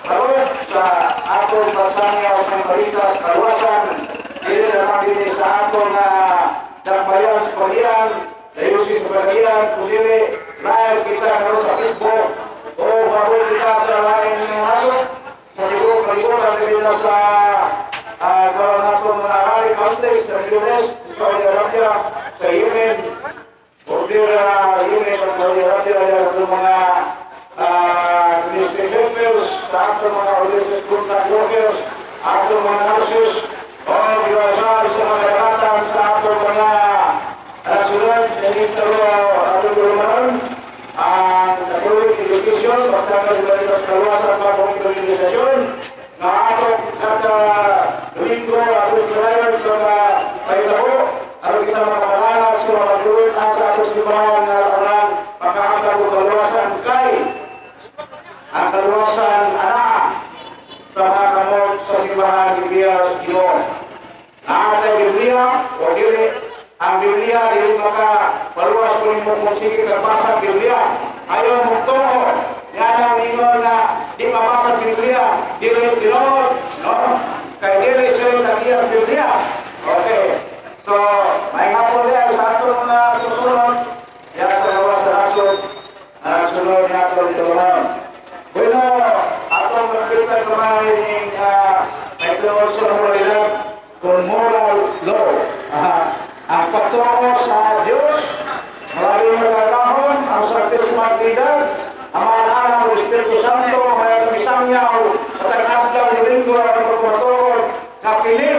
Karon sa atong pagsangyaw ng balita sa kaluwasan, dili na lang dinhi sa atong dakbayan sa Pagadian, Diocese sa Pagadian, kundi live kita karon sa Facebook o mabot kita sa laing nasod sa tibuok kalibutan, labi na sa gawa nato mga Arabic countries, sa Middle East, sa Saudi Arabia, sa Yemen, border Yemen at Saudi Arabia, sa mga ministry helpers, sa atong mga religious contact workers, atong mga nurses, o giwasal sa mga dagatan sa atong mga sunod na atong tulumanon, ang Catholic Education, basta nga sa kaluwasan bagong evangelisasyon, nga atong kada Domingo, atong kinayon mga pahitabo, aron kita makapanganak sa mga pagtuloy sa atong simbahan nga aron makaangkap og kaluwasan, kay ang kaluwasan ana sa mga kamot sa simbahan gibiya sa Ginoo. Naa tay Biblia o dili, ang Biblia dili maka paluwas kung mo kung sige kag basa ang Biblia. Ayaw mo tuo. Yan ang ingon nga di mabasa ang Biblia, dili tinuod, no? Kay dili sila tag-iya ang Biblia. Okay. So, may hapon diyan sa atong mga susunod, ya sa gawas sa nasod, ang sunod ni atong tulungan. Bueno, atong makita kamay ning may tungod sa moralidad kung moral law. Aha. Ang pagtuo sa Diyos, maraming magagahon, ang Santissima Trinidad, ang mga anak ng Espiritu Santo, mga misangyaw, at ang adlaw Domingo ang pagmatuod, na kini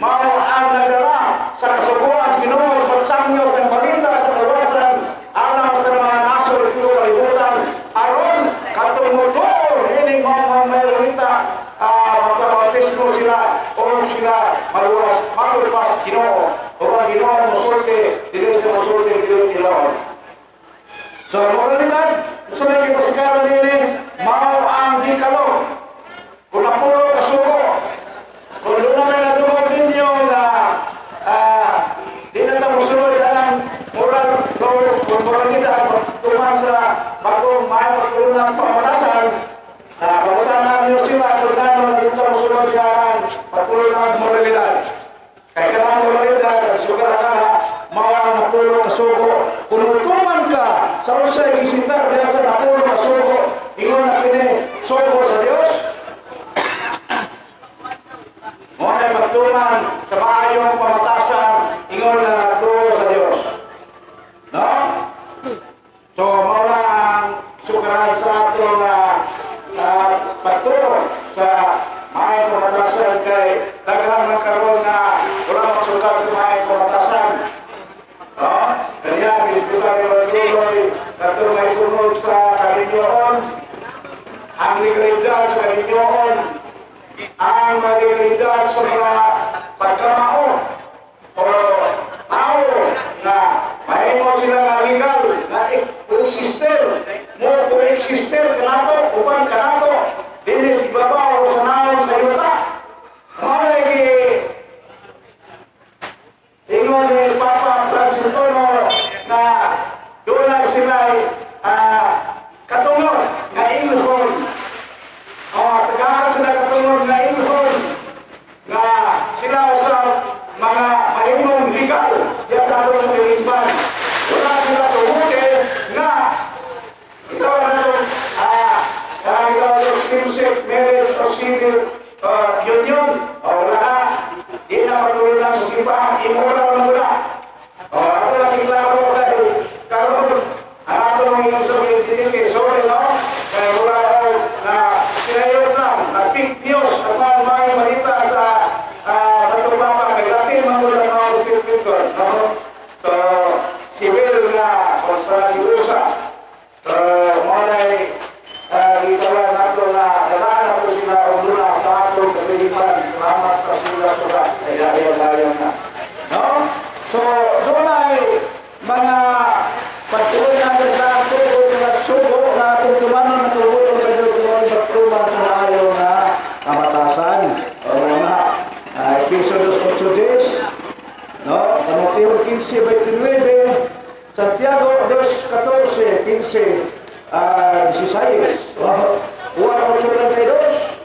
mao ang nagdala sa kasuguan Ginoo sa pagsangyaw ng balita sa kaluwasan alang sa mga nasod sa kalibutan, aron katong mutuo niining mao ang may balita, magpabautismo sila o sila maluwas matud pa sa Ginoo, o ang Ginoo mosulti, dili sila mosulti dili tinuod. So moralidad sa may gipasikaran nini mao ang Decalogue kung napulo ka sugo. Kung doon na may nadungog ninyo na di na ta mosunod anang moral law kung moralidad pagtuman sa bagong may pagtulunan pamatasan na pangutana niyo sila kung ngano di ta mosunod ang pagtulunan moralidad. Kay kanang moralidad, ang sukaran na mao ang napulo ka sugo. Kung tuman ka sa unsay gisintar diha sa napulo ka sugo, ingon na kini sugo sa Dios. Mao na pagtuman sa maayong pamatasan, ingon na tuo sa Dios. No? So, mao na ang sukaran sa atong pagtuo sa maayong pamatasan, kay daghan man karon na wala masukat sa maayong pamatasan. No? Kanya, bisbisan ni Tuloy, katong may tungod sa kaminyoon, ang legalidad sa kaminyoon, ang legalidad sa mga pagkamao o tao na mahimo sila nga legal na coexistir mo coexistir kanato, uban kanato dinhi sa ibabaw sa naon sa yuta. Mao na gi ingon ni Papa Francisco na doon na sila katungod nga ilhon o tagaan sila katungod nga ilhon nga sila usab mga mahimong legal diya sa atong katilingban. Wala sila tumuti nga itawag na ito, kanang itawag na same-sex marriage or civil union. O, wala na. Di na patuloy na sa simbahan. Immoral na wala. O, ato lang iklaro kay karon ang atong ingon sa dili kay sorry, no? Kay wala ko na sinayop lang, na fake news ang mga balita sa atong papa kay Latin man gud ang mga record, no? So, civil nga kung para. So, mao na gitawag nato nga dalaan nato sila og luna sa atong katilingban. Salamat sa sila surat. Kaya ayaw na. No? So, doon ay mga pagtuloy natin sa tubo nga sugo na atong tumanon na tubuton sa Diyos kung pagtuman sa maayo nga kamatasan. O nga, Episo 2:8, no? Timoteo 15:29, Santiago 2:14, 15, 16, oh, Juan 8:32.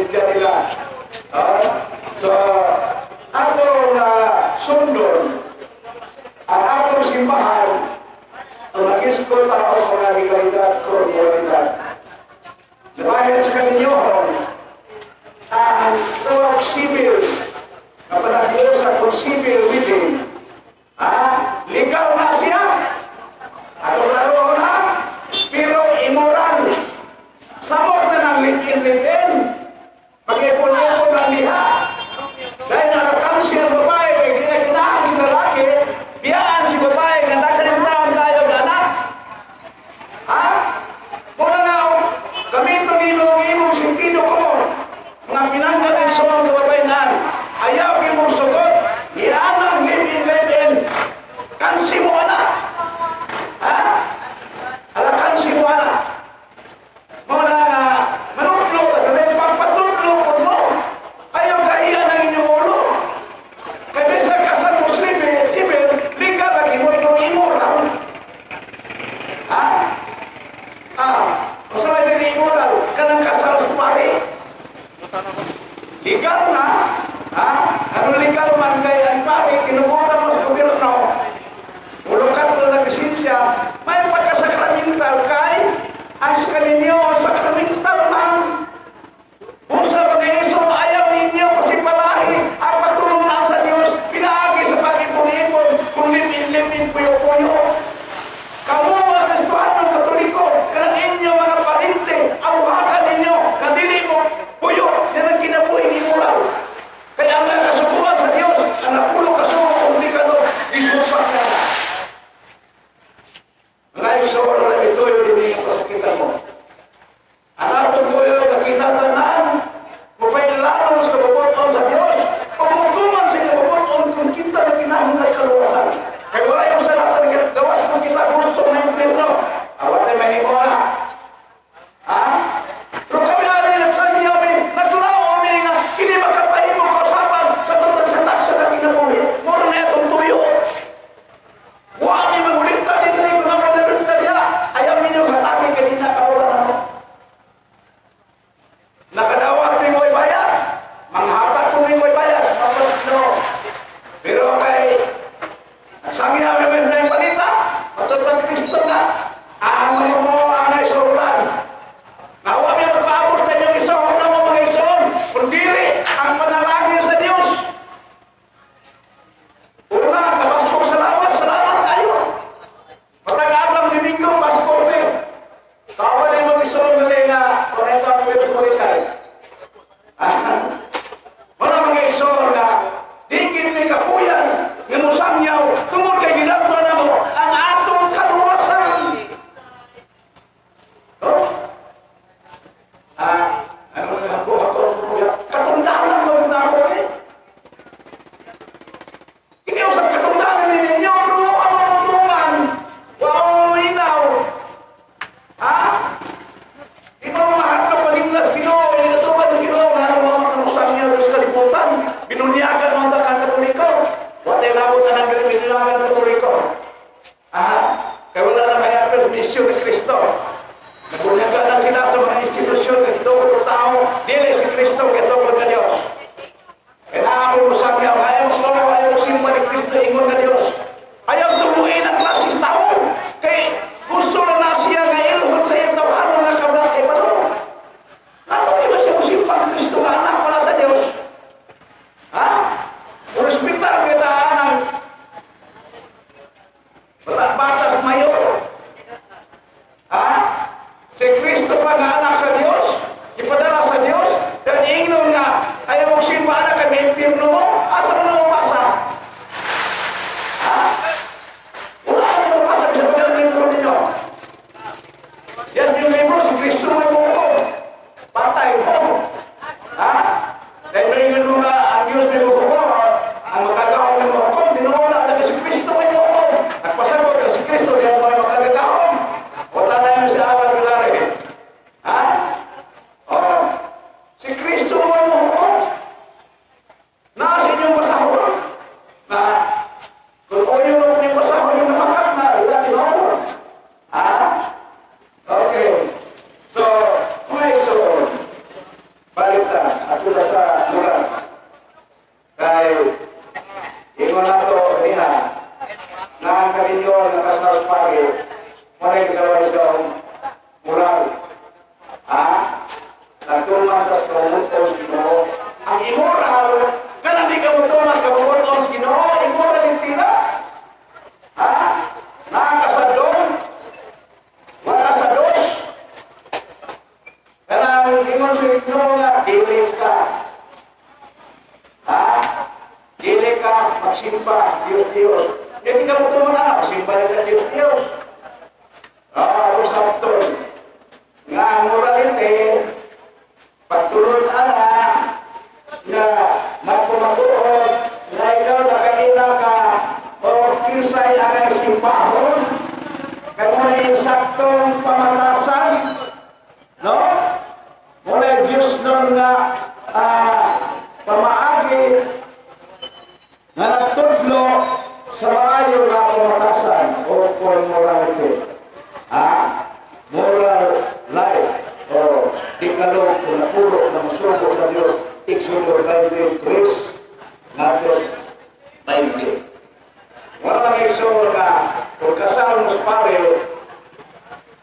media nila. Ah, so, atong sundon, ang atong simbahan, ang nagisko tao mga legalidad, korporalidad. Dahil sa kaninyohon, ang tawag civil, na panag-iusap kung civil wedding, legal na siya. Atong laro na, pero immoral. Samot na ng live-in, live-in. Pag-ipon-ipon ng liha. Dahil nalakansi ang babae, kay di na ginahan si lalaki, biyaan si babae, nga nakalintahan kayo ng anak. Ha? Muna nga, gamito nimo ang imong sentido komon. Mga pinangga din sa mga kababayenan, ayaw imong sugot, nianang live-in, live-in. Kansi mo anak. Ha? Alakansi mo anak. Mao na nga, manutlo ka, dali pagpatutlo po mo. Ayaw kahiyan ang inyong ulo. Kaya bisa kasal Muslim, eh, civil, legal lagi mo pero immoral. Ha? Ah, basta may dili immoral, kanang kasal sa pari. Legal na, ha? Ano legal man kay ang pari, kinubutan mo sa gobyerno, mulukat mo na lisensya, may pagkasakramental kay ang sa kaninyo, sakramental man. Busa mga Iso, ayaw ninyo pasipalahi ang pagtulungan sa Diyos, pinaagi sa pag-ipon-ipon, kung live-in, live-in, puyo-puyo. Kamu mga Kristohano, Katoliko, kanang inyo mga parente, awhakan ninyo, kadili mo puyo, yan ang kinabuhing immoral. Kaya ang mga kasuguan sa Diyos, ang napulo kasugo kung di ka no, isupak na. Mga igsoon, wala mituyo, dili nga pasakitan mo. Ang atong tuyo, nakita tanan, mapailanong sa kabubuton sa Diyos, o mutuman sa kabubuton kung kita na kinahanglan kaluwasan. Kaya wala yung sa natin gawas kung kita gusto na impirno. Awat ay mahimo na. Ha? Pero kami ani nagsanya kami, naglao kami nga, kini makapahimo kausapan sa total sa taksa na kinabuhi. Mura na itong tuyo. Wa ni mangulikta din na yung mga manalulta diha. Ayaw ninyo hatake kanina karoon na mo. Nakadawat ni mo'y bayad. Manghatag ko ni mo'y bayad. No. Pero kay sangya may may balita, matulad ng Kristo na, ang mga mo ang isuulan. Nawa mi magpaabot sa inyong isuon na mga isuon, kung dili ang panalangin sa Dios. Una, kabaskog sa lawas, salamat kayo. Matag-adlaw Domingo, Pasko ni. Tawa ni mga isuon na nga, konekta ang Puerto Rico. Wala mga isuon nga, di ni kapuyan, nga musangyaw, tungod kay ginagwa na mo, ang atong kaluwasan. Oh? Ah, ano nga ako, ako, katundangan mo na ako eh. Hindi usap katundangan ninyo, pero wa mo mutungan, wa mo minaw. Ha? Di mo mahadlok paninglas Ginoo, ini katubad ng Ginoo nga ano mga kanusang niya sa kalibutan. Binunyagan mo ang kang Katoliko. Wa tay labot na ng binunyagan Katoliko. Ah, kaya wala na may permisyon ni Kristo. Nabunyagan na sila sa mga institusyon nga gitugod og tao, dili si Kristo gitugod nga Dios. Kaya naamon mo sa niya, ayaw mo tao, ayaw mo simba ni Kristo, ingon nga Dios. Ayaw tuhuin ang klasis tao. Kay gusto lang na siya nga ilhon sa iyang tawhanon nga kabla kay balo. Ano di ba siya musimba Kristo nga anak wala sa Dios? Ha? O respetar kita ang batas mayor. Ha? Si Kristo pa nga anak sa Dios, ipadala sa Dios, dan ingnon nga Adto sa lugar. Kay ingon nato kanina na ang kaminyo nga kasal pagi mo na gidaway sa moral. Ha? Nagtuman tas kabubut-on sa Ginoo. Ang immoral, kanang di ka motuman sa kabubut-on sa Ginoo, immoral din tira. Ha? Naa ka sa dong, wala sa dos. Kanang ingon sa Ginoo nga dili ka. Ha? Dili ka magsimba, Diyos Diyos. Di ka motuman ana, magsimba nita Diyos Diyos. Ah, kung sabton. Nga ang morality, pagtulon ana, nga magpamatuod, nga ikaw nakaila ka, o kinsay angay simbahon, kay mo na insaktong pamatasan, no? Mo na Diyos nun nga pamaagi nga nagtudlo sa maayo nga pamatasan o for morality. Ha? Moral life o dekalog o napulo na masugo sa Diyos. Exodo 23 ngadto 20. Wala lang igsoon na kung kasal mo sa pare,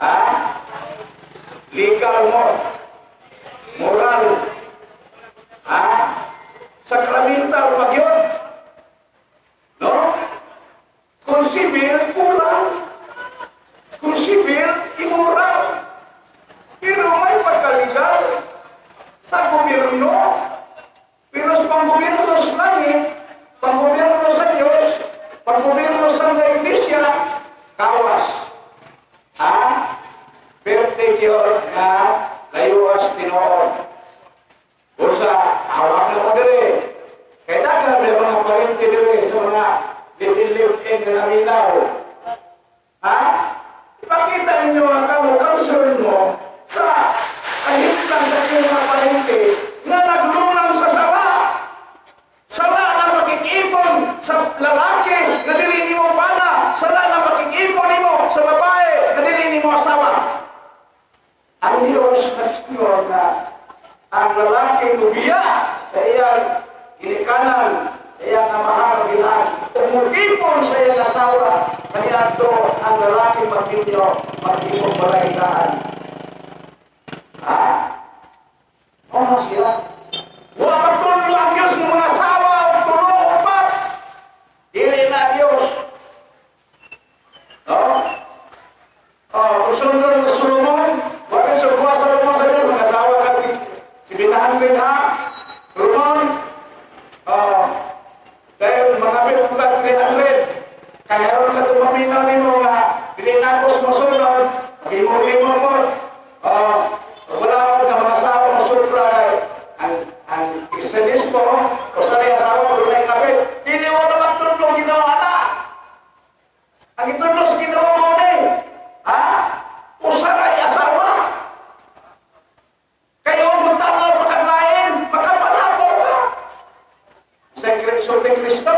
ha? Legal mo, moral, ha? Sacramental pa yun. No? Kung civil, kulang. Kung civil, immoral. Pero may pagka-legal sa gobyerno. Pero sa panggobyerno sa langit, panggobyerno sa Diyos, panggobyerno sa Iglesia, kawas. Ha? Perte yun nga layuas tinuod. Usa, awak na mo dire. Kay daghan may mga parente dire sa mga live-in nga naminaw. Ha? Ipakita ninyo nga kamo concern mo sa kahimtang sa inyong mga parente nga naglunang sa sala. Sala ng pakikipon sa lalaki nga dili nimo bana, sala ng pakikipon nimo sa babae nga dili nimo asawa. Ang Diyos nag na ang lalaki mubiya sa iyang ginikanan, sa iyang amahan o ginahan, ug mutipon sa iyang asawa, kaniadto ang lalaki magminyo, maghimong balay-kaan. Ha? Oo siya. Wa magtudlo ang Diyos ng mga asawa o tulo o upat. Dili na Diyos. No? Oh, kung sundon mo Solomon, wa kay sa buwa Solomon sa Diyos, mag-asawa ka 700 ha? Solomon, oh, dahil mga ka 300, kaya ron ka tumaminaw nimo nga, dili na ako sumusunod, maghimo-himo mo. Oh, wala ko nga mga asawa mo sobra kay ang Kristiyanismo, o sa asawa mo dunay kapit, dili mo na magtudlong Ginoo ana. Ang itudlo sa Ginoo mo ni, ha? Usa ra asawa. Kayo mo tanaw pagkaglain, makapanapo ka. Sa Sulti Kristo,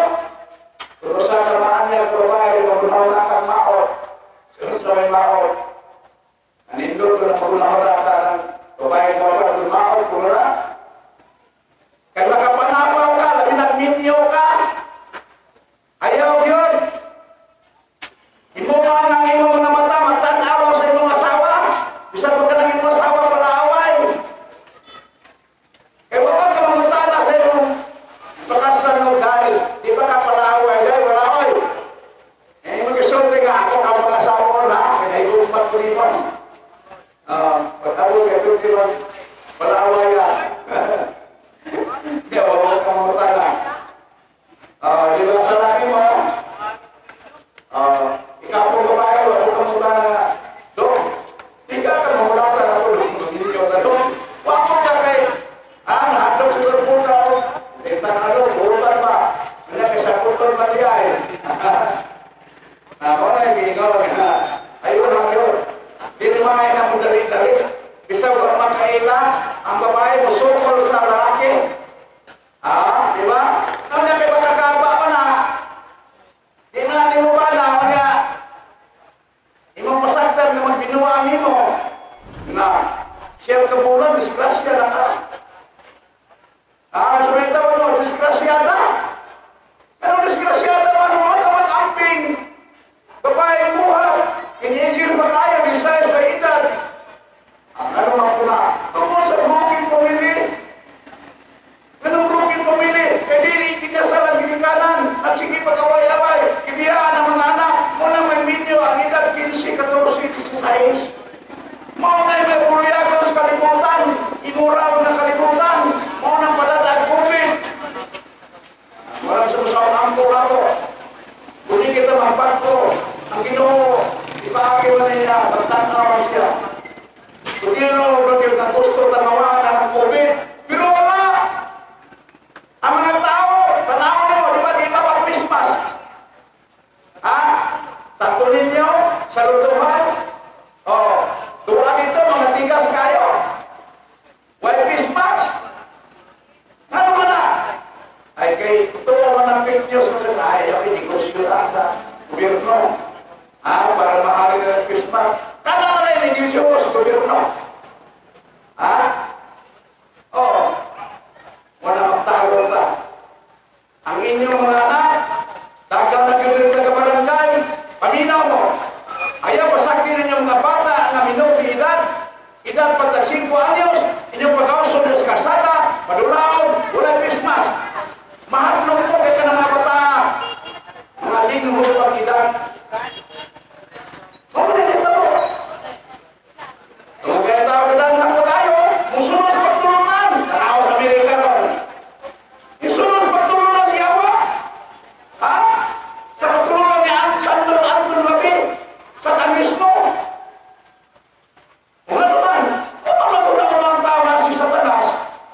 pero sa kamaan niya ang babae, di magunaw na kang maot. Sa may maot. Anindot ko na magunaw na ka ng babae ko pa, maot ko na. Kaya makapanapaw ka, labi nagminyo ka. Ayaw yun. Imo nga ang imong mga mata, magtan-aw sa imong asawa. Bisan pa ka ng imong asawa, palaaway. Kaya wag ka mangutana sa imong pakasan mo dahil di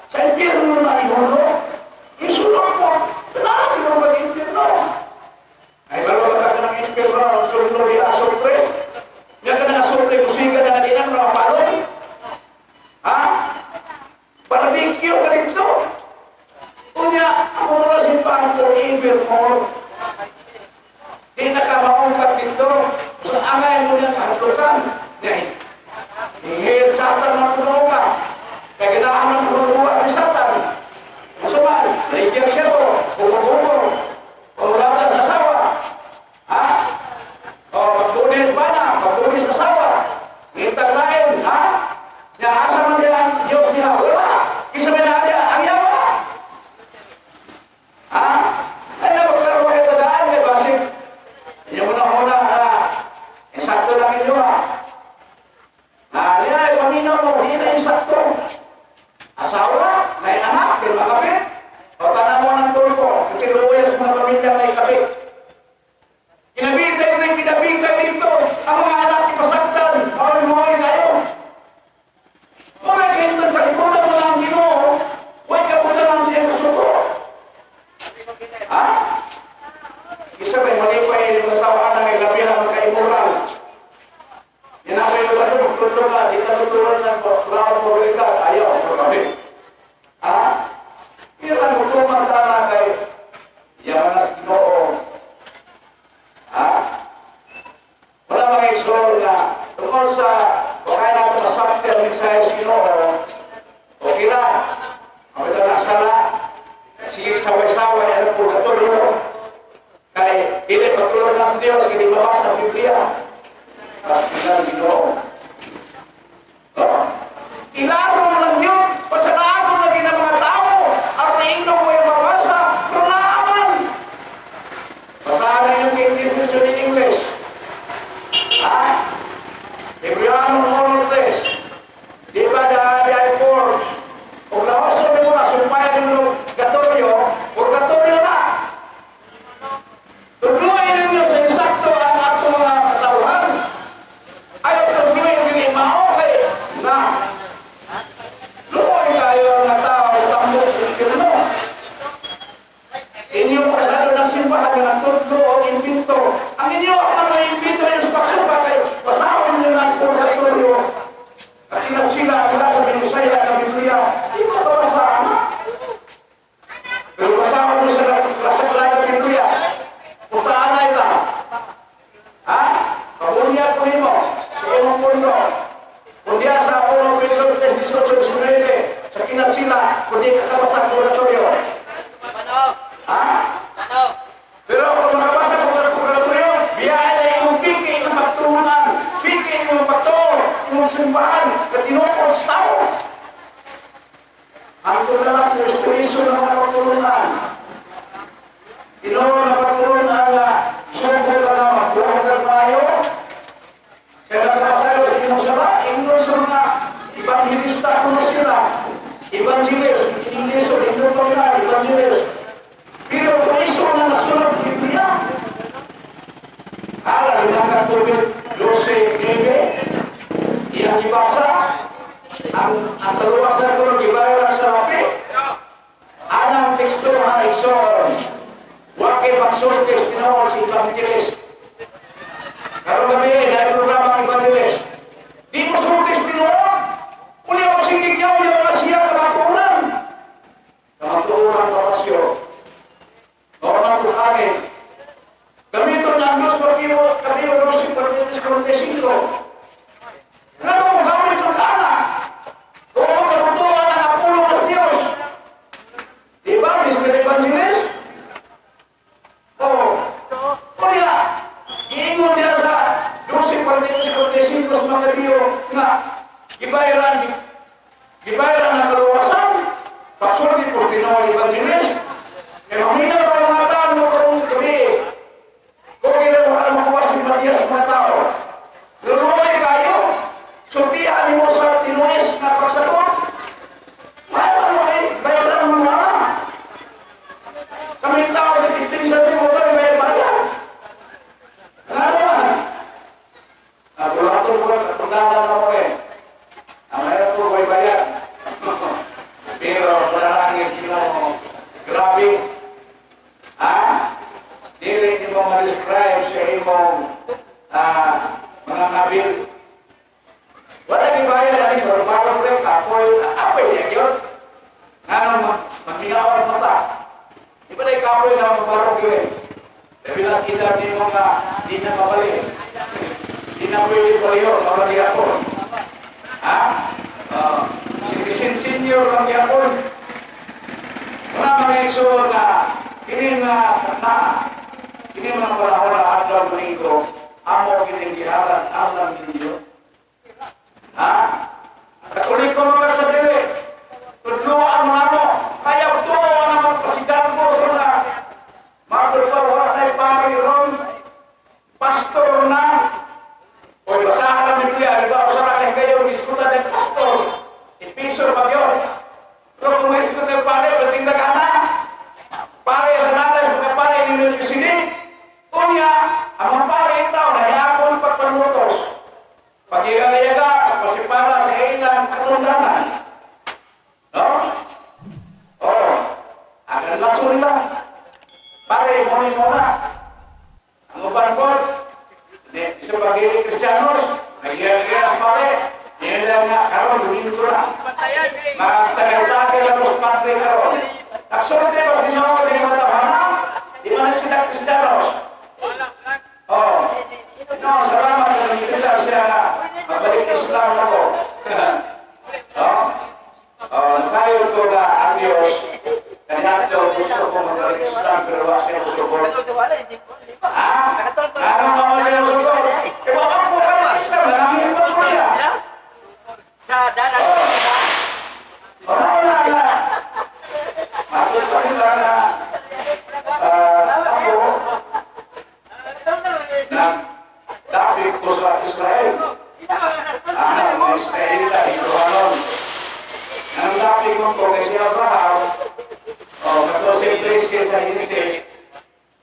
Sa impyerno na ihulog. Isulod po. Na, siguro mag-impyerno. Ay, balo ba ka ng impyerno, ang sulod di asopre? Nga ka ng asopre, musika na kanina, mga palong? Ha? Barbecue ka dito. Unya, ang mga simbahan forevermore. Di na ka maungkat dito. Sa angay mo niyang kahadlukan. Hihil Satan ng puno ka. Kaya ginahan ng puno ni Satan. Unsa man, naigyan siya to, hugo-hugo. Pangulatan sa asawa. Ha? O, pagbudis ba na? Pagbudis asawa. Ngitang lain, ha? Nya asa man diya ang Diyos niya? Wala. Kinsa may naa diya? Ang yawa. Ha? Ay na magklaro kayo tadaan kay basig. Inyo mo na una, ha? Insakto lang inyo, ha? Ha, niya, ay paminaw mo, di na insakto. Asawa, may anak, di makapit. O tanan mo ng tulpo, tiluya sa mga pamilya na ikabit. Kinabitay rin, kinabitay dito. Ang mga anak ipasaktan, bawal mo kayo. Mura kayo ng kalibutan mo lang Ginoo, huwag ka punta lang siya kasuko. Ha? Isa ba, mali pa yun, mga tawanan ng ilabihan ng kaimoral. Yan ang kayo ba doon, magtulong ka, di ka magtulong ng klaro moralidad, ayaw, magkabit. Ha? Kailan mo tumang ka na kay yaman na sa Ginoo. Ha? Wala mga igsoon nga, tungkol sa, baka natin masabti ang mensahe sa Ginoo, okay na, ang ito sala, sige saway-saway, ano purgatorio, kay dili patulong na sa Diyos, kay di mabasa ang Biblia. Kastigan Ginoo. Oh. Ilaro lang yun, pasanaagon lagi ng mga tao, ang inom mo yung mabasa, pero naaman. Basahan na yung King James Version in English. Ha? Hebreano 1:3. Di ba da di ay four? Kung lahoso ni mo na, sumpayan ni mo ng gatorio, purgatorio na. Tudluin ninyo sa insakto ang atong mga katawhan. Ayaw tudluin dili mao kay na. Luoy kayo ang mga tao tambok sa impyerno. Inyong pasado ng simbahan nga tudlo o imbento. Ang inyo ang mga imbento ay sa pagsumpa kay basahon ninyo ng purgatorio. At sila diha sa Binisaya ng Biblia. Di mo kabasa, ano? Pero basahon mo sa Sagrada Biblia. Kung saan na ita? Ha? Pabunya ko nimo sa imong pundo. Kung diya sa 1 Pedro 3, 18, 19, sa kinatsila, kung di ka kabasa purgatorio. Ha? Pero kung makabasa ko ng purgatorio, biyahe na imong piki ng pagturunan, piki imong pagtuon, imong simbahan, na tinupod sa tao. Ang na lang, Kristo Iso ng mga pagturunan. Tinuro na pagturunan nga, sumbong ka na, magbuhat ka tayo. Kaya nakasalo sa imong sala, ingon sa mga evangelista kuno sila. Evangelist, English, o Indo pa nila, evangelist. Pero kung iso na nasulat sa Biblia, hala, lima ka tubig, 12, 9, iyang ibasa, ang kaluwasan ko ng gibayaran sa rapi. Anang teksto ha, igsoon. Wakil magsultis, tinuod si evangelist. Karon gabi, dahil programa ang evangelist. Di mo sultis tinuod. Uli ang sigig yaw, yaw nga siya kamatuoran. Kamatuoran kapasyo. O man kung angin. Gamiton na ang Diyos Mateo, Mateo 12, 43, 45. Nga mo gamit ng kaanak? O magkarutuan ang apulong ng Diyos. Di ba, Mr. Evangelist? Oh. Kunya, giingon niya sa 12, 43, 45 sa Mateo nga gibayaran ang kaluwasan. Pagsulti po tinuod evangelist. Kaya maminaw ang mga tao mo karong gabi. Kung kailan mo anong buwas simpatiya sa mga tao. Luluoy kayo. Sultihan mo sa tinuis nga pagsagot. May ano kay bayaran mo na. Kami tao nagpipinsan mo ba may bayad? Ano naman? Nagulaton ko, katungdanan ako eh. Ang mayroon ko may bayad. Pero Pero panalangin Ginoo. Grabe. Ha? Dili nimo ma-describe sa imong mga ngabil. Wala ni bayad ani, pero parang rin apoy, apoy di yun. Ngano magmingaw ang mata. Di ba na kapoy na magbarog yun? Labi na sa edad nimo nga di na mabali. Di na pwede baliho, mabali ako. Ha? Citizen senior lang yapon. Muna mga igsoon nga kini nga na kini mga panahon na adlaw Domingo, amo kining gihalan alam ninyo. Ha? Katoliko man sa dili. Tudloan mo namo. Kaya tuo ang mga pasigarbo sa mga matod pa wa nay pari ron. Pastor na. O basahan ang Biblia, di ba? Usa ra kay kayo diskutan ng pastor. Episo pa yun. Pero kung may diskutan ng pare, perting na. Pare sa nalas, mga pare ni Melchizedek. Unya, ang mga pare itaw, nahiyapon pagpanutos. Pagyaga-yaga, pagpasipala sa ilang katundangan. No? Oh, agan laso nila. Pare, muna muna. Ang uban po, di, sa pagili Kristiyanos, nagyaga sa pare, nila nga, karon Domingo na. Magtagay-tagay lang sa padre karon. Nagsulti ba Ginoo di mga tabana? Di man na sila Kristiyanos. Oh. No, salamat na nakikita siya nga magbalik Islam ako. No? Oh, nasayod ko nga ang Diyos. Kaniadto gusto ko magbalik Islam pero wa siya musugod. Ha? Ano nga mo siya musugod? Eh, wa po ka ng Islam, nalamin pa ko niya. Oh, na nga. Matod pa nila na ako, na dapit ko sa Israel. Ah, mga Israelita, Hebrewanon. Ang dapit mo ko kay si Abraham, oh, 14:13 sa Genesis,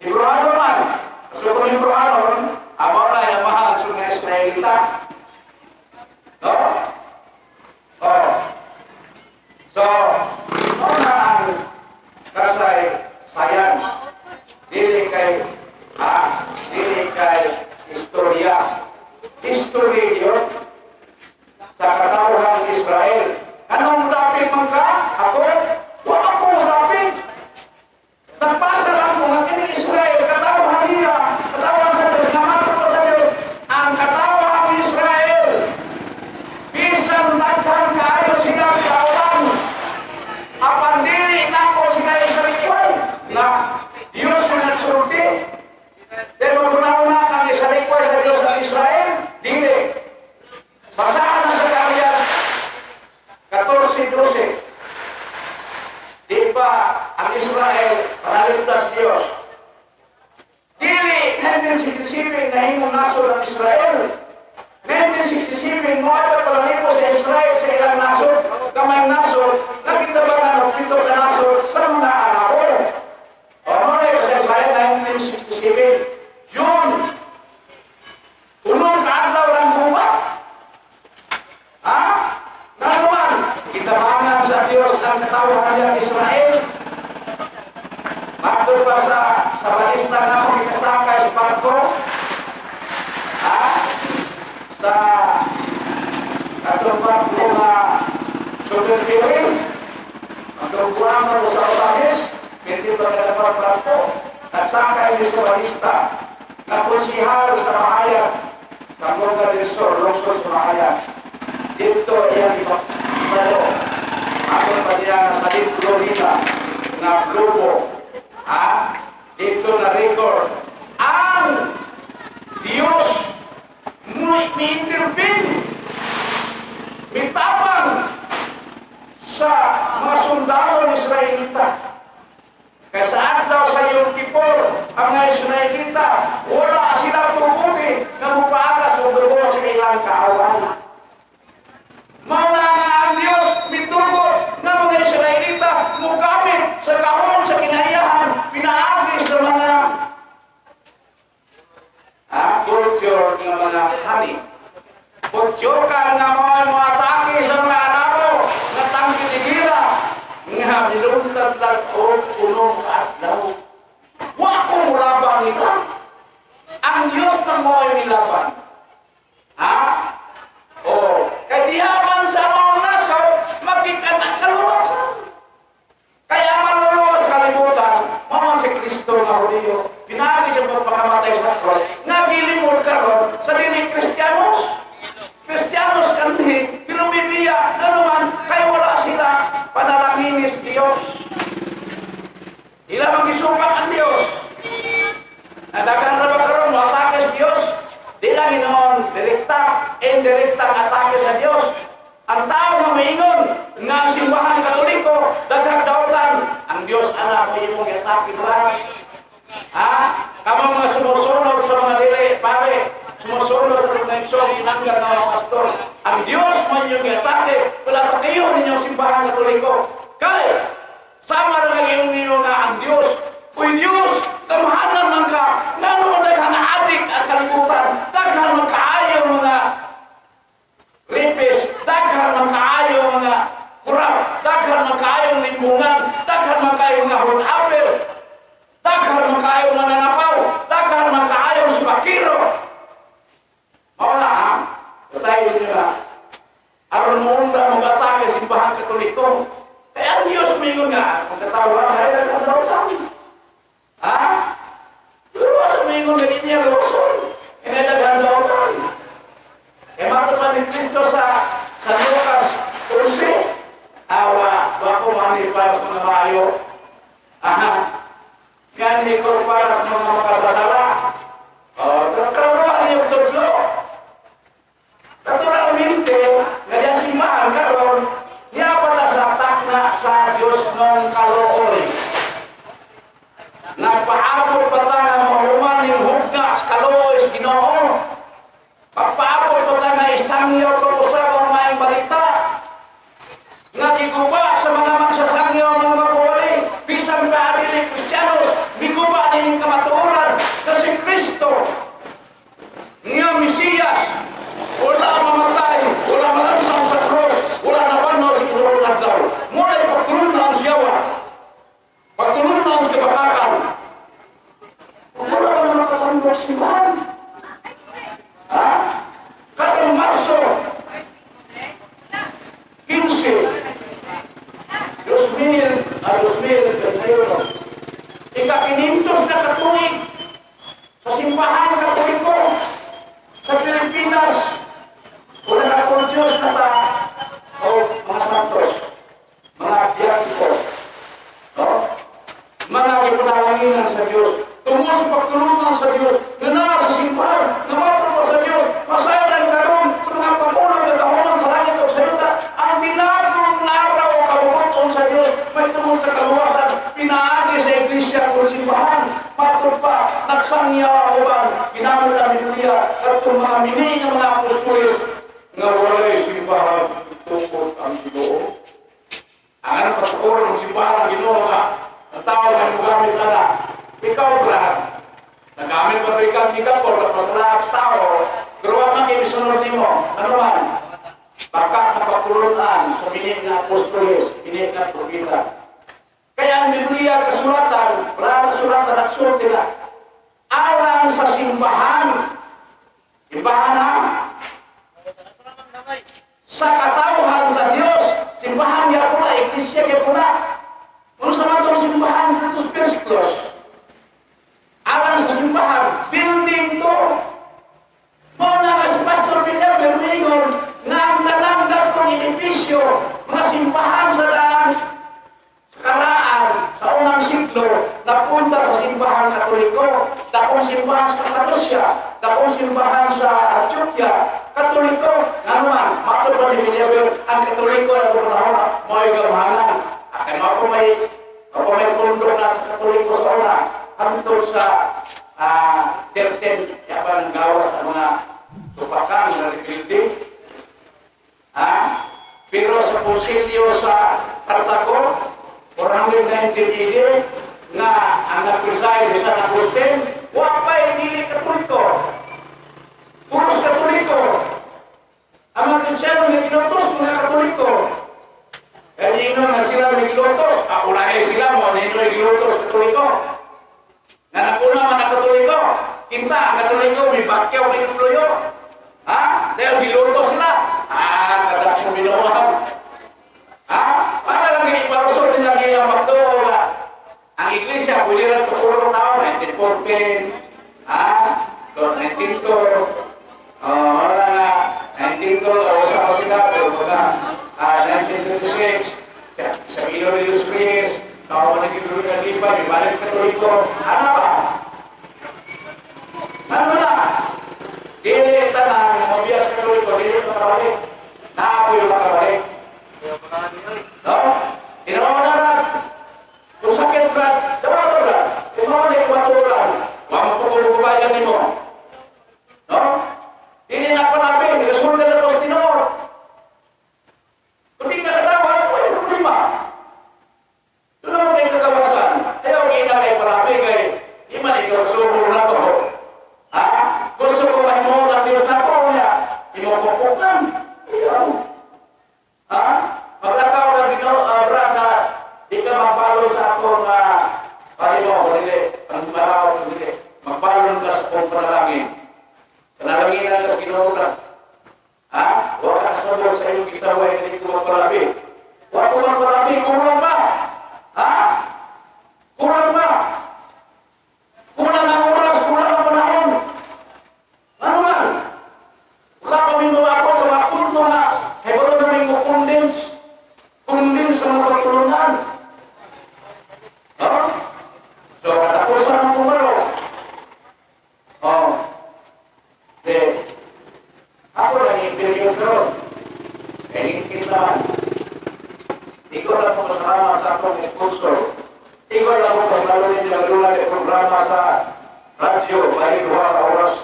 Hebrewanon man. So kung Hebrewanon, amo na amahan sa mga Israelita. No? Oh. So, mao na ang kasay sayan. Dili kay istorya. History yun sa katawhan Israel. Anong dapit man ka? Ako? Wa ako dapit. Nagpasa lang ko nga kini Israel, katawhan niya, katawhan sa Diyos, namato pa sa Diyos, ang katawhan ni Israel. Bisan daghan kaayo sila kauban, apan dili nako sila isalikway na Diyos mo nagsulti. Dahil maguna-una kang isalikway sa Diyos ng Israel, dili. Basahan na sa Zacarias 14:12. Di ba ang Israel panaligtas Diyos? Dili 1967 nahimong nasod ang Israel. 1967 mo ay palalipo sa Israel sa ilang nasod, gamay nasod, nagitabangan og pito ka nasod sa mga Arabo. O mo na sa Israel 1967. June. Unong kaadlaw lang gubat. Ha? Nga naman, gitabangan sa Diyos ang katawhan niya Israel. Matod pa sa balista na ako ikasakay sa barko. Ha? Sa katong barko nga Super Ferry. Ang tungkuan mo sa Otahes, hindi pa ka dapat barko. Nagsakay ni sa balista na konsihal sa Mahayag, Zamboanga del Sur, lungsod sa Mahayag. Dito iyang ibalo. Ako pa niya sa Deep Florida nga Globo. Ha? Dito na record. Ang Diyos mi-intervene, mitabang sa mga sundalo ng Israelita. Kaya sa adlaw sa Yom Kippur, ang mga Israelita, wala sila tuguti na mupaagas o dugo sa ilang kaaway. Mao na nga ang Diyos mitugot nga mga Israelita mugamit sa kahon sa kinaiyahan pinaagi sa mga culture ng mga honey. Kulture nga mga atake sa mga Arabo nga tangke de gira nga ladlad og 6 ka adlaw. Wa ko mulabang nila. Ang Diyos na mo'y nilaban. Ha? Oh, kay diha man sa maong nasod, magikan ang kaluwasan. Kaya maluluwas sa kalibutan, mao si Kristo nga Hudiyo. Pinaagi siya pagpakamatay sa cross, nga gilimod karon sa dili Kristiyanos. Kristiyanos kanhi, pero bibiya, ano man, kay wala sila panalanginis Diyos. Ila magisupak ang Diyos. Nadagan na ba karon mo atake sa Diyos? Di lang ginoon, direkta, indirekta ang atake sa Diyos. Ang tao nga maingon nga ang Simbahan Katoliko daghang dautan, ang Diyos ana mo imong giatake, bra. Ha? Kamo mga sumusunod sa mga dili, pare, sumusunod sa mga igsoon, kinangga nga mga pastor. Ang Diyos man yung giatake, wala kayo ninyong Simbahan Katoliko. Kay, sama ra nga yung ninyo nga ang Diyos. Uy Diyos, gamhanan man ka, ngano daghang adik ang kalibutan, daghan man kaayo mga rapist, daghan man kaayo mga kurap, daghan man kaayo limbungan, daghan man kaayo mga hold-upper, daghan man kaayo mananapaw, daghan man kaayo sumakiro. Mawala ha? Patay ninyo na. Aron mo unda mag-atake Simbahan Katoliko. Kaya ang Diyos mingon nga, magkatawa ay daghan dautan. Ha? Pero sa mingon nga niya luwason. Hindi daghan dautan. E mato ni Kristo sa Lucas 11, awa, bako mani para sa mga maayo. Aha. Yan ko para sa mga makasasala. Oh, pero klaruhan niyo tudlo. Naturalmente, nga diya simbahan karon, niya pa ta sa takna sa Dios nung kalooy. Nagpaabot pa ta nga mahuman ning hugna sa kalooy sa Ginoo. Pagpaabot pa ta nga isangyaw pag-usab ang maayong balita. Nga giguba sa mga magsasangyaw ng mga pawali, bisan pa dili Kristiyanos, miguba nining kamatuoran na si Kristo nga Mesiyas, wala mamatay, wala malansang sa cross, wala nabanhaw sa ikatulong adlaw. Ngunit pagtulon sa yawa, pagtulon sa kabatakan, wala ka na makapandok simbahan. Ha? Karong Marso 15, 2000 a 2021, ika-kinintos na katuig sa Simbahan Katoliko sa Pilipinas, wala na po Diyos na ta o mga santos, mga biyatiko, no? Mga gipunalanginan sa Diyos, tungod sa pagtulungan sa Diyos, nga naa sa simbahan, nga pa sa Diyos, masayadan karon sa mga pangulo nga gahuman sa langit o sa yuta, ang tinagong laraw o kabubut-on sa Diyos, may tungod sa kaluwasan, pinaagi sa iglesia o simbahan, matod pa, nagsangyaw ang uban, ginamit ang Biblia, katong mga mini nga mga apostoles, nga walay simbahan, itukod ang Ginoo. Ang ano patukuran ng simbahan ng Ginoo nga, ang tao nga mugamit ka na, ikaw, Brad, nagamit mo rin kang megapon, napasalaak sa tao, pero wag man kayo misunod nimo, ano man, baka napatulunan sa mini nga apostoles, mini nga propeta. Kaya ang Biblia kasulatan, wala kasulatan, nagsulti na, alang sa simbahan, simbahan ha, sa katawhan sa Dios, simbahan niya po na, iglesia niya po na. Kung sa mga simbahan, dito sa Persiklos, alang sa simbahan, building to. Mao na nga si Pastor Villaver miingon nga ang tanang datong edipisyo, mga simbahan sa daan, sa karaan, sa unang siglo, napunta sa Simbahan Katoliko, dakong simbahan sa Cappadocia, dakong simbahan sa Antioquia, Katoliko, nga naman, matod pa ni Villaver, ang Katoliko na itong panahon na mao'y gamhanan. At kay mao pa may pundok na sa Katoliko sa una, hangtod sa 13, yapan ng gawas sa mga tupakan na rebuilding. Ha? Pero sa konsilyo sa Cartago, 419 AD, nga ang nag-preside sa San Agustin, wa pa'y dili Katoliko. Puros Katoliko. Ang mga Kristiyano nga ginutos, mga Katoliko. Kaya ingon nga sila may gilutos, ulahi sila. Katoliko. Nga naguna man ang Katoliko. Kinta ang Katoliko, may bakyaw kay Luyo. Ha? Dahil giluto sila. Ah, kadak mo binuwag. Ha? Para lang giniparusot nila ang ilang pagtuo nga ang iglesia, pwede rin tukurong taon, 1914, ha? 1902, oh, wala nga, 1902, o sa pa sila, pero mga 1926, sa Ilo de los Reyes, tawa na gituloy ng Lipa, di balik Katoliko, ano ba? Ano na? Dili tanan nga mabiyas Katoliko, dili makabalik. Naapoy makabalik. No? Tinawa na, Brad. Kung sakit, Brad, dawa ka, Brad. Ikaw na yung matulan. Wa mo ko kubayan nimo. No? Dili na panabi, resulta na to sa tinuod. Kung di ka kadawat, wala problema. Doon naman kayo kagawasan. Ayaw ina kay palabi kay di man ikaw suhol na to. Ha? Gusto ko mahimuot ang Diyos na ko niya. Imo kukukan. Ayaw. Ha? Maglakaw ka Ginoo, Brad, na di ka magbalon sa akong parimo ko dili, ang maraw ko dili. Magbalon ka sa akong panalangin. Panalanginan ka sa Ginoo ka. Ha? Wa ka kasabot sa imong gisaway nga di ko magpalabi. Wa ko magpalabi, kulang pa. Ha? Kulang pa. Kulang ang oras, kulang ang panahon. Ano man? Wala pa mi moabot sa mga punto nga kay wala na mi mo condense. Condense sa mga pagtulungan. No? So, katapusan ng pumalo. Oh. De, ako lang yung period ron. Kaya naman. Di ko lang po pasalamat sa akong sponsor. Di ko lang po pasalamat nila lula ng programa sa radyo, may 2 ka oras.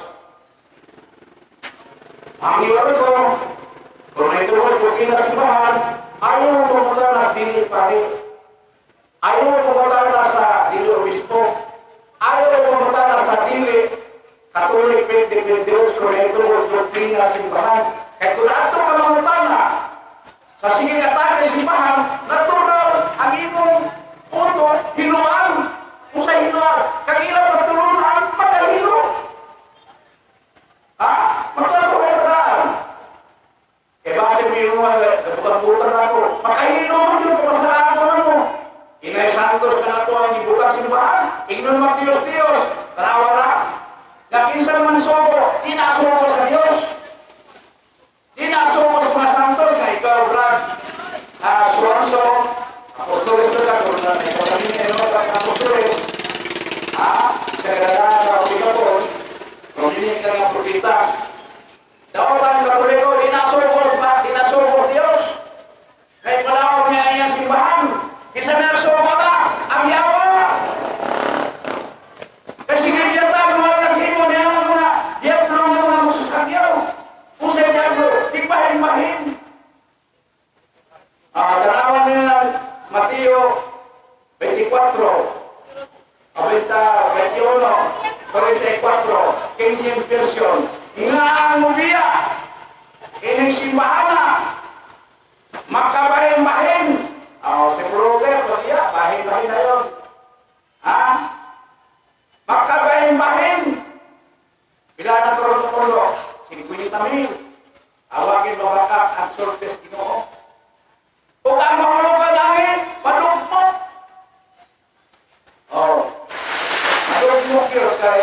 Ang iwan ko, kung may tungkol ko kinasimbahan, ayaw mo pumunta na dili pare. Ayaw mo pumunta na sa dili obispo. Ayaw mo pumunta na sa dili Catholic Pentecostal kung may tungkol doktrina simbahan. Kaya kung ato ka mangutana, sa sige atake simbahan, natural ang imong uto, hinuan. Kung sa hinuan, kag ilang pagtulunan, magkahilo. Ha? Magkabuhay tadaan. Eh base mo yung mga nabutang-butang na ako, makahilo man yun kung masarap mo na mo. Inay Santos ka na to ang ibutang simbahan, ingnon mag Diyos Diyos, tanawa na. Nakinsa naman sugo, di na sugo sa Diyos. Di na sugo sa mga santos nga ikaw, Brad, Suarso, Apostoles ka, kung na ikaw kami no, Apostoles, sa gala sa Opigapon, kung hindi ka nga propita, daotan Katoliko, di na sugo, di na sugo Diyos. Kay palawag niya iyang simbahan. Kinsa may sugo na, ang yawa. Kasi Leviathan, mga naghimo niya ng mga diablo nga mga musasakyaw. Kung sa diablo, tigbahin-bahin. Tanawan nila ng Mateo 24, 21, 44, King James Version. Nga ang mubiya, ining simbahana, makabahin-bahin. Oh, si Brother, pabiya, bahin-bahin na yun. Ha? Makabahin-bahin. Pila na karon pulo? 50 mil. Awagin mabakak ang surprise Ginoo. Ug ang mahulugan angin, madugmok. Oh. Madugmok yun kay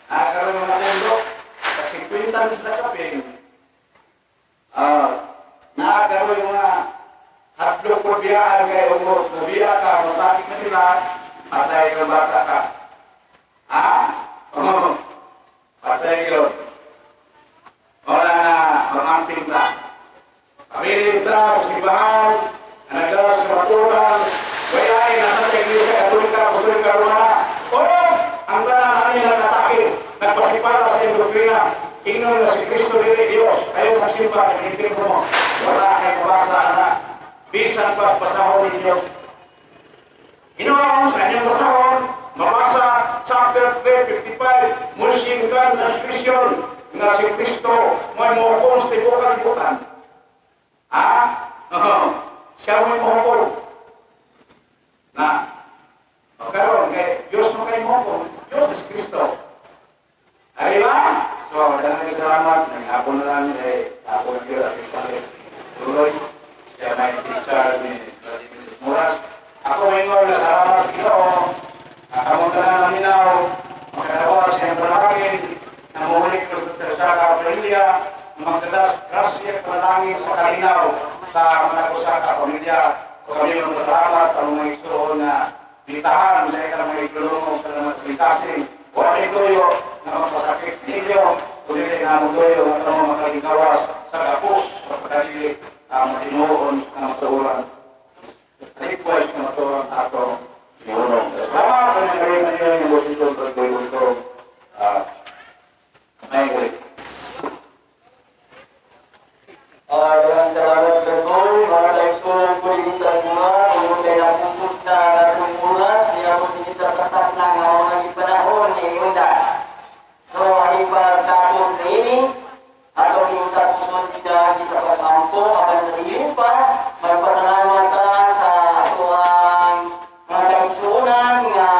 karon mga pundo. Pag 50 na sila kapin. Naa karon yung mga hadlok ko biyaan kay umur, mubiya ka, mutakik na nila, patay ka bata ka. Ha? Oh. Patay yun. Wala nga, mag-amping ta. Pabilin ta sa simbahan, ang nagdala sa kamaturan, wala ay nasa sa Iglesia Katolika, Apostolika Romana. O, ang tanan ani nagkatake, nagpasipata sa iyong doktrina, ingnon nga si Kristo dili Dios, ayaw magsimba kay impirno mo. Wala kay mabasa ana. Bisan pa basahon ninyo. Inoon sa inyong basahon, mabasa chapter 355, Muslim translation nga si Kristo mo'y mohukom sa tibuok kalibutan. Ha? Oo. Siya mo'y mohukom. Na, Kristo. Arriba? So, daghang salamat. Naghapon na lang eh, ako na kira at tuloy. Siya may teacher ni Vladimir Muras. Ako maingon na salamat Ginoo. Kamong tanan naminaw, makadawa sa iyang panalangin, na muhulik sa sa pamilya, magdadas grasya panalangin sa kalinaw sa mga usa ka pamilya. O kami magpasalamat sa mga igsuon na bitahan sa ikang mga igulong sa mga salitasin. Wala tuyo na magpasakit ninyo, kundi nga mo tuyo nga kamo makalingkawas sa gapos sa pagkalili ang matinuon nga matuoran. Request nga matuoran ato gihulong. Salamat kung sa kayo ninyo yung bositong pagbuntong. May ulit. Daghang salamat Brother. Mga kaigsuonan ko din sa mga kung kay napupos na atong oras niya po kita sa takna nga mga panahon ni Yunda. So ani pagtapos na ini atong imong tapuson kita sa pag-ampo, apan sa diin pa magpasalamat ta sa atoang mga kaigsuonan nga